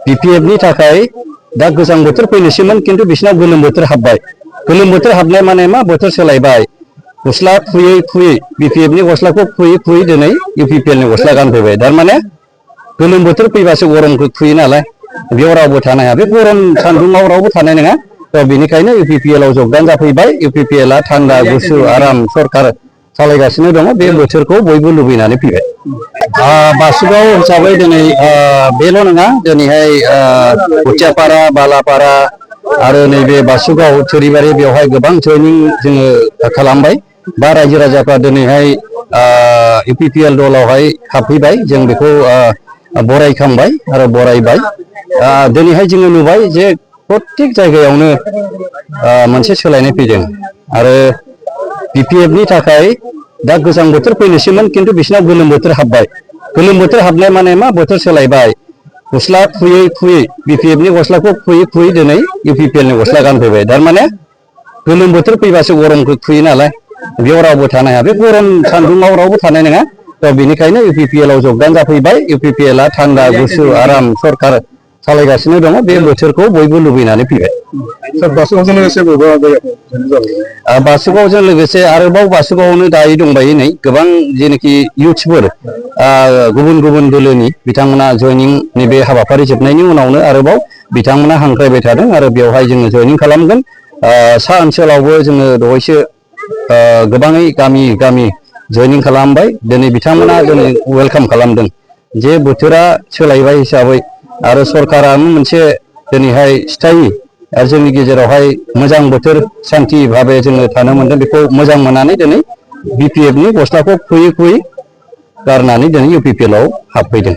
BPF नि थाखाय दा गोजां बोथोर फैनोसैमोन खिन्थु बिसिनाव गोलोम बोथोर हाबबाय। गोलोम बोथोर हाबनाय माने मा बोथोर सोलायबाय। गस्ला खुयै खुयै BPF नि गस्लाखौ खुयै खुयै दिनै UPPL नि गस्ला गानफैबाय। थारमाने गोलोम बोथोर फैबासो गरमखौ खुयो नालाय बेयाव रावबो थानो हाया। बे गरम सान्दुङाव रावबो थानाय नङा। थ' बेनिखायनो UPPL आव जगदान जाफैबाय। UPPL आ थान्दा गुसु आराम सरकार सालायगासिनो दङ। बे बोथोरखौ बयबो लुबैनानै फैबाय। बासुगाव हिसाबै दिनै बेल' नङा दिनैहाय कुथियापारा बालापारा आरो नैबे बासुगाव थुरिबारि बेवहाय गोबां ट्रेनिं जोङो खालामबाय। बा रायजो राजाफ्रा दिनैहाय UPPL दलावहाय हाबफैबाय। जों बेखौ बरायखांबाय आरो बरायबाय। दिनैहाय जोङो नुबाय जे प्रत्येक जायगायावनो मोनसे सोलायनाय फैदों आरो BPF नि थाखाय दा गोजां बोथोर फैनोसैमोन खिन्थु बिसिनाव गोलोम बोथोर हाबबाय। गोलोम बोथोर हाबनाय माने मा बोथोर सोलायबाय। गस्ला खुयै खुयै BPF नि गस्लाखौ खुयै खुयै दिनै UPPL नि गस्ला गानफैबाय। थारमाने गोलोम बोथोर फैबासो गरमखौ खुयो नालाय बेयाव रावबो थानो हाया। बे गरम सान्दुङाव रावबो थानाय नङा। थ' बेनिखायनो UPPL आव जगदान जाफैबाय। UPPL आ थान्दा गुसु आराम सरकार सालायगासिनो दङ। बे बोथोरखौ बयबो लुबैनानै फैबाय। बासुगावजों लोगोसे आरोबाव बासुगावआवनो दायो दंबायो नै गोबां जेनाखि इयुथ्सफोर गुबुन गुबुन दोलोनि बिथांमोना जयनिं नैबे हाबाफारि जोबनायनि उनावनो आरोबाव बिथांमोना हांख्रायबाय थादों आरो बेवहाय जोङो जयनिं खालामगोन। सा ओनसोलावबो जोङो दहायसो गोबाङै गामि गामि जयनिं खालामबाय। दिनै बिथांमोना दिनै वेलकाम खालामदों जे बोथोरा सोलायबाय हिसाबै आरो सरकारानो मोनसे दिनैहाय स्थायि आरो जोंनि गेजेरावहाय मोजां बोथोर सान्थि भाबै जोङो थानो मोनदों। बेखौ मोजां मोननानै दिनै BPF नि गस्लाखौ खुयै खुयै गारनानै दिनै UPPL आव हाबफैदों।